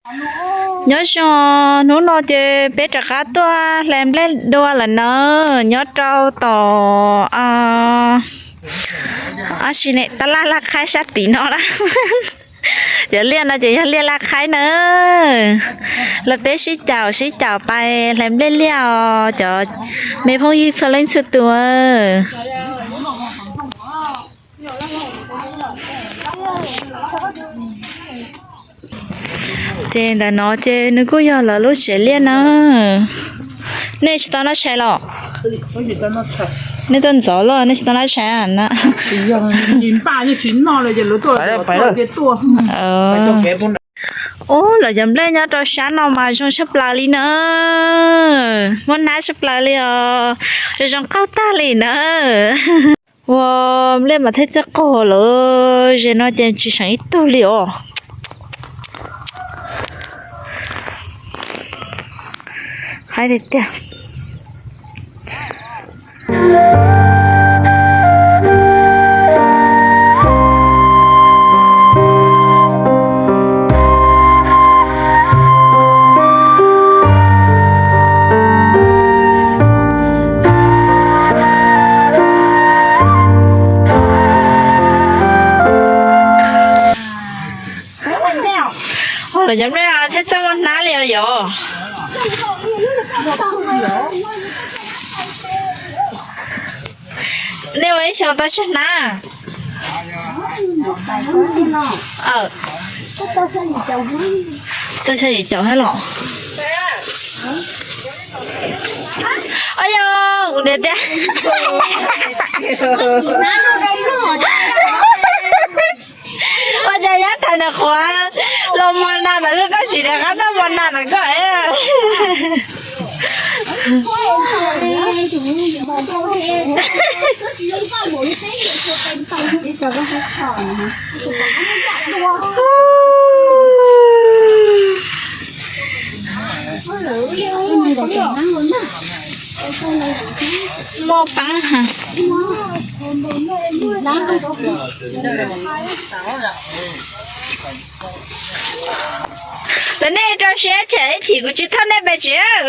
Nyob zoo, hnub no ces peb rov qab tuaj hlais nplej dua lawm na, nyob rau tom ab sim ne tab laj laj qhaib sab tim no lawm. Cov liaj no ces yog liaj laj qhaib na. Los peb sib caum sib caum pais hlais nplej liaj os cov me phooj ywg txhua leej txhua tus. Ces ntawm no ces nws kuj yog lawv lub tsev liaj na. Nej tsis tau noj tshais los? Nej tuaj ntxov los nej tsis tau noj tshais na? Ub, lawv cov nplej nyob rau sab no mas zoo tshaj plaws li na. Muaj hnab tshaj plaws li os. Zoo zoo qaug tag li na. Ua, nplej mas thiaj txawj qaug lawm, ze no ces tsis seem ib tug li os. Haib tiag tiag. Ua, lawv cov nplej thiaj txawj muaj hnab li os yom. Nej ua ib xyoos tau tsawg hnab? Tau xya yim caum thiab los? Au yog, kuv niam tias ua cas yab thaiv nws qhuav los mos nas ntawm koj, koj tsis rov qab tuaj mos nas ntawm koj. Muaj paab has. Ces nej rau siab tshem ib chim kuv tsis thauj nej pes tsev.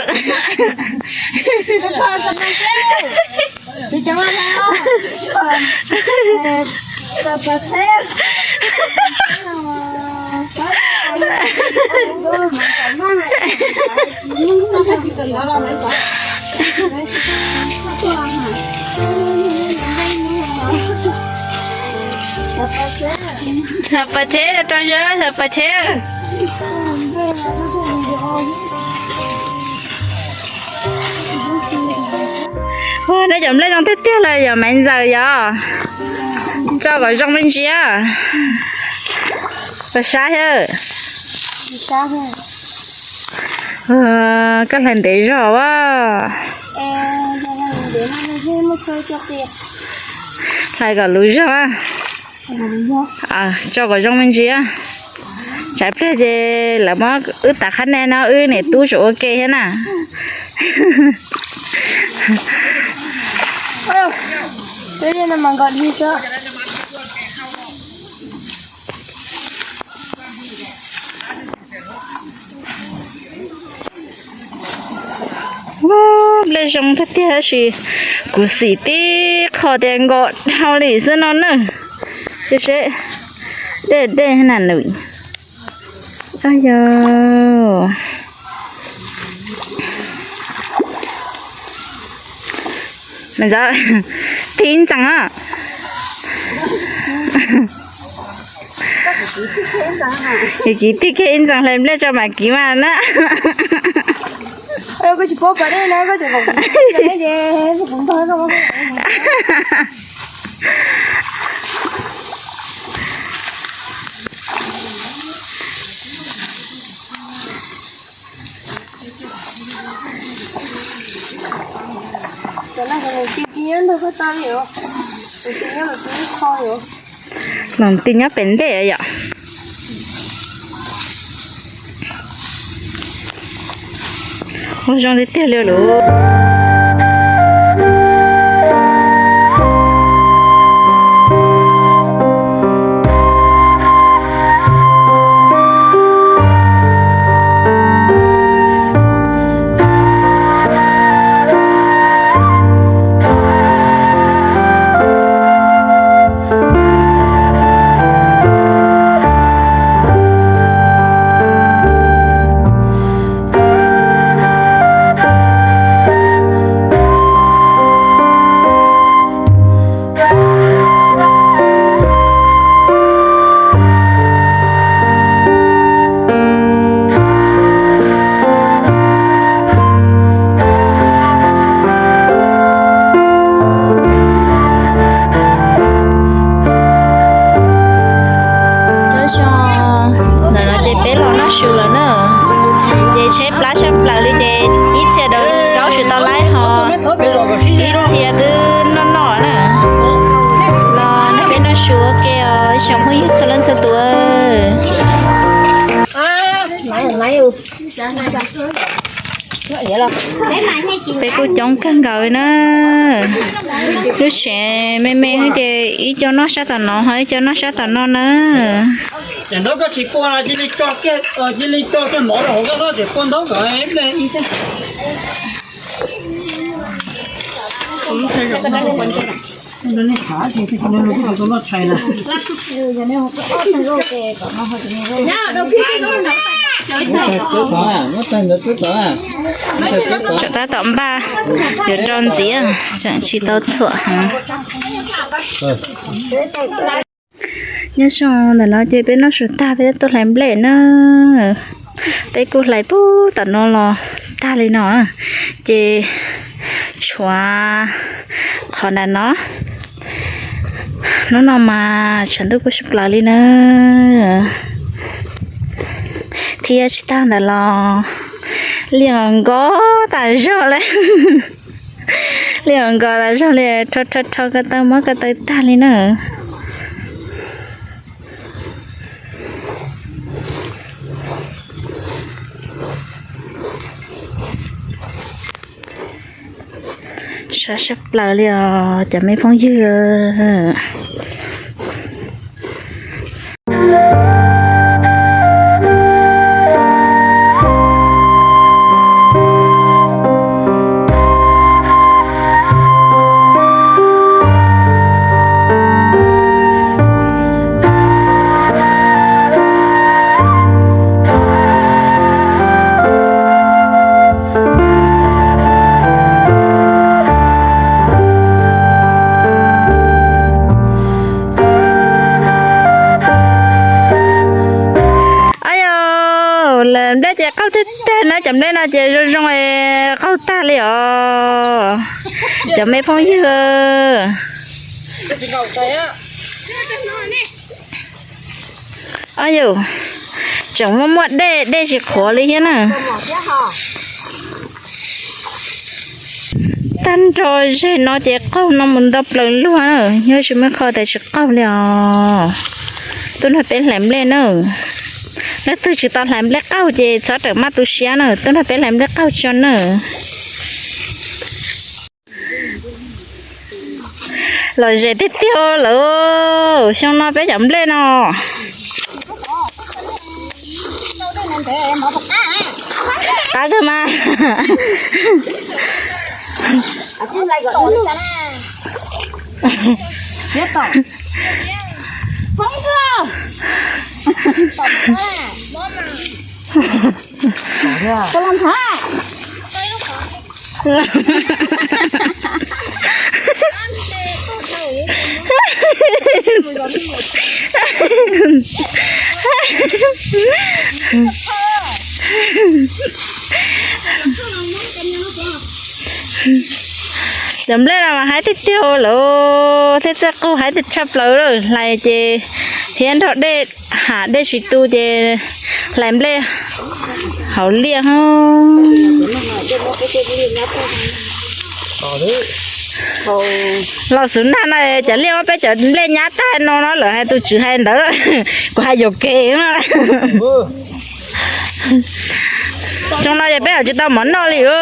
Xav pas tsheb, rau siab xav pas tsheb. Ua, nej cov nplej zoo tiag tiag los yog Maiv Ntxawm yog? Tso kom zoo me ntsis. Pas sab thiab. Koj hlais ntev zog a. Hlais kom luv zog. Tso kom zoo me ntsis. Tsam pliag ces lawv muab wb tav qhab nej no wb niam tub tseem ua ke thiab na. Nplej zoo tiag tiag tab sis kuv xim tib qho tias nkaus dhau li xwb no na. Dej dej na nws. Yog, tig ib ntxees os. Kiv tig kiag ib ntxees hlais nplej tso mam kiv mas na. Loos tig nyob pem ntej yom. Ua zoo tiag tiag li lawm. Tsoom phooj ywg txhua leej txhua tus, peb kuj coob kawg nkaus li na. Lub tsev me me ces ib co noj sab tom no ho ib co noj sab tom no na. Tseem tab tom npaj yuav rau ntxiv, tseem tsis tau txhuam heev. Nyob zoo ntawm no ces peb noj su tag peb tuaj hlais nplej na. Peb kuj hlais puag tom no los tag li no, ces tshuav qhov nram no. Hnub no mas tshav ntuj kuj sab plaws li na. Thiab tsis tag ntawd los liaj nkos tas zog li. Liaj nkos tas zog li, rho rho rho ko taw muab ko taw tag li na. Sab sab plaws li os cov me phooj ywg. Ab yos, hlais nplej ces qaug tag tag na, cov nplej no ces zoo zoo qaug tag li os. Cov me phooj ywg, ab yos, tseem muaj muaj dej, dej tsis qhuav li thiab na. Tag nrho zeg no ces qaug no mus nto plaws luag na, nyob tsis muaj qho tias tsis qaug li os. Tuaj nrog peb hlais nplej na. Leej twg tsis tau hlais nplej qaug ces txhob rawm maj tu siab na, tuaj nrog peb hlais nplej qaug tso na. Lom zem tiag tiag lawm, xyoo no peb cov nplej no. Qab kawg mas. Cov nplej no mas haib tiag tiag lawm, thiab txawj qaug haib tshaj plaws lawm, hlais ces thiab nrog dej, ham dej tsis tu ces hlais nplej hauv liaj. Los xwb nag no cov liaj muab peb cov nplej nyab tag no no lawm, hais tus tswv hais ntawd, kuv hais yuam kev. Xyoo no ces peb yuav tsis tau mov noj li os.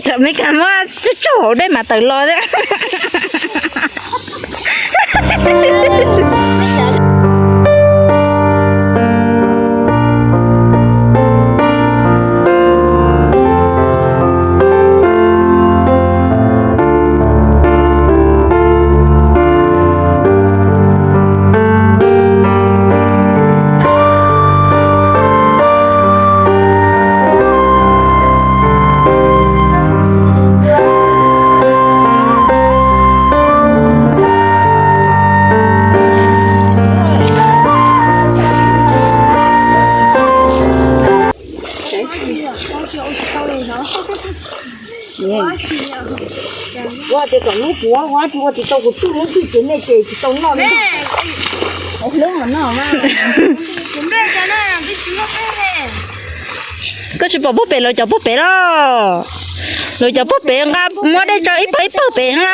Tsam me kas muab tsuj tsuj hauv dej mas tawm los thiab. Ua tias kom hnub puav ua tsis ua tsis tau kuv tsuj lub txij ces nej ces tsis tau noj li. Koj tsis pom puag pem lawv cov puag pem los? Lawv cov puag pem nqa muab dej tso ib pawg ib pawg pem na.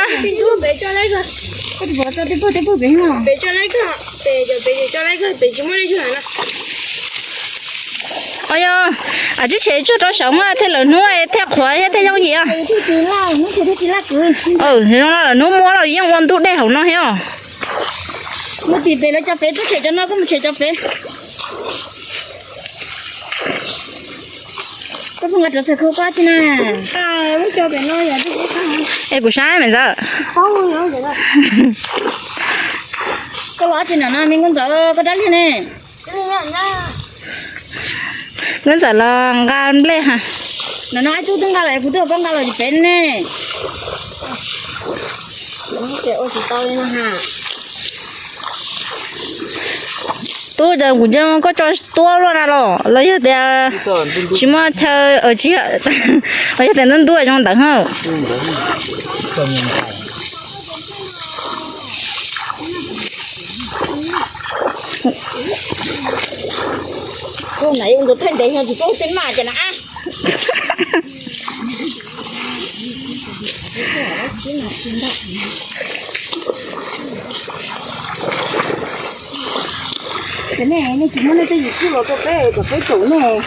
Os yog, a tsib tshem tsuag rau saum muaj thiaj lawm hnub thiaj qhuav thiab thiaj yooj yim os. Zoo no lawm hnub muab los yeej ua ntub dej hauv no thiab os. Mus tim pem lawv cov pem, twb tshem cov no koj mus tshem cov pem. Koj pheej nqa rov txhais khau koj tsi na. Es kuv saib me ntxawm. Koj los tsi no no me nkauj ntxawm, koj dab liag ne. Nkauj ntxawm los nqa nplej ha. No no ib tug twb nqa lawm, kuv twb kom koj nqa los tsis pem ne. Tub, cas kuv nco koj tso tuab luaj na los, los yog tias tsis muaj chaw, tsis, los yog tias ntub ntub zoo ntawd ha. Tus na yuav tus thaij ntev no tsis paub tej maj cas na. Ces nej, nej tsis muab nej tej yus txuj los rau peb kom peb caum nej.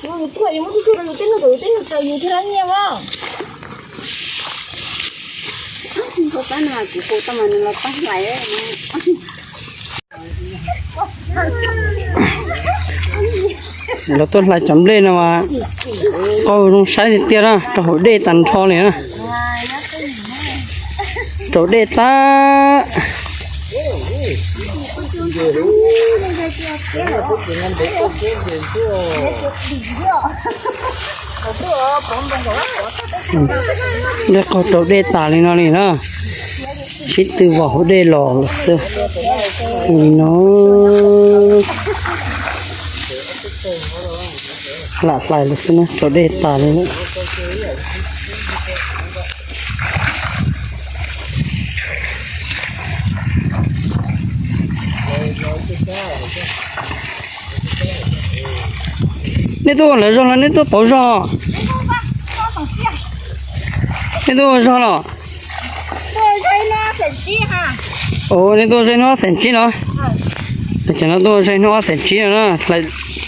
Yus txuj yus muab txuj txuj rau yus tej neeg kom yus tej neeg raws yus thiaj li nyiaj mas. Kuv pab no kuv hu tau mas nws los pab hlais. Los tuaj hlais cov nplej no mas qaug zoo saib tiag tiag na, rau hauv dej tag nrho li na. Raus dej tag. Dej qaug raus dej tas li no li na. Sib tw vau hauv dej los lawm xwb. Li no. Lam hlais lawm xwb na, raus dej tas li na. Nej tuaj ua lawv zog los nej tuaj pauv zog? Nej tuaj ua zog los? Nej tuaj ua zog ib hnub ob xees tsib no? Ces no tuaj ua zog ib hnub ob xees tsib no na.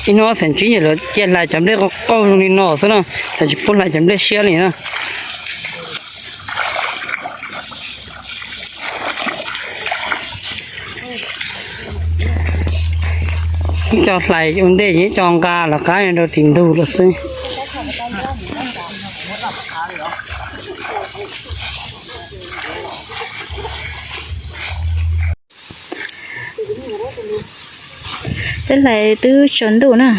Ib hnub ob xees tsib yog lawv cia hlais cov nplej qaug zoo li no xwb na, lawv tsis pub hlais cov nplej siab li na. Ib co hlais ua ntej, ib co nqa los qab rau tim ntug lawm xwb. Peb hlais twb tsaus ntuj na,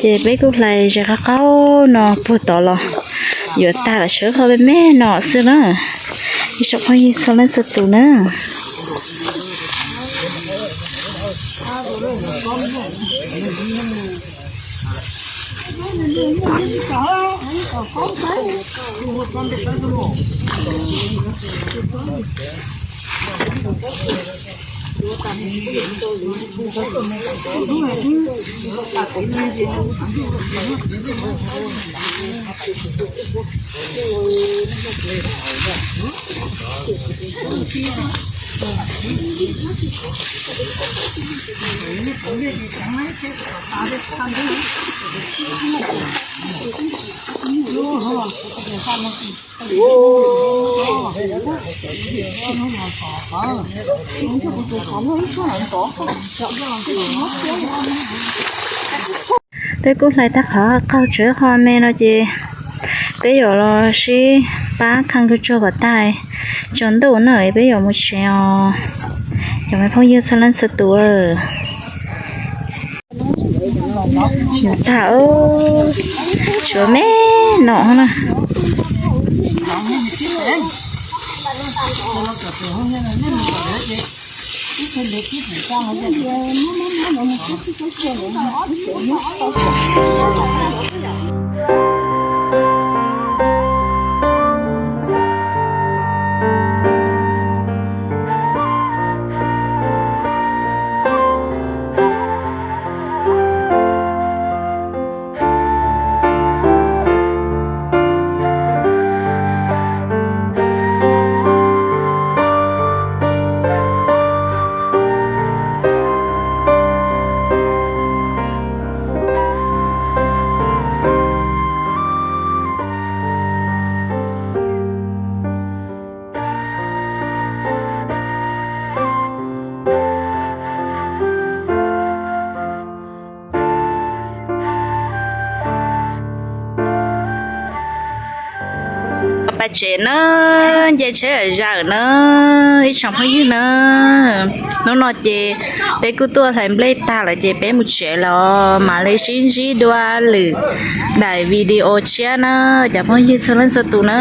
ces peb kuj hlais ze qab qaub no puag tod los yuav tag lawm, sawv qhov me me no xwb na. Ib tsoom phooj ywg txhua leej txhua tus na. Peb kuj hlais tag qhov qaug tsawv qhov me no ces peb yuav los sib pab khee kua tsuag kom tag, tsaus ntuj na peb yuav mus tsev os. Cov me phooj ywg txhua leej txhua tus, tag, tshuav me no na. Tsev na, nce tsheb zawm na, ib tsoom phooj ywg na. Hnub no ces peb kuj tuaj hlais nplej tag lawm ces peb mus tsev los mam li sib ntsib dua lwm daim video tshiab na, cov phooj ywg txhua leej txhua tus na.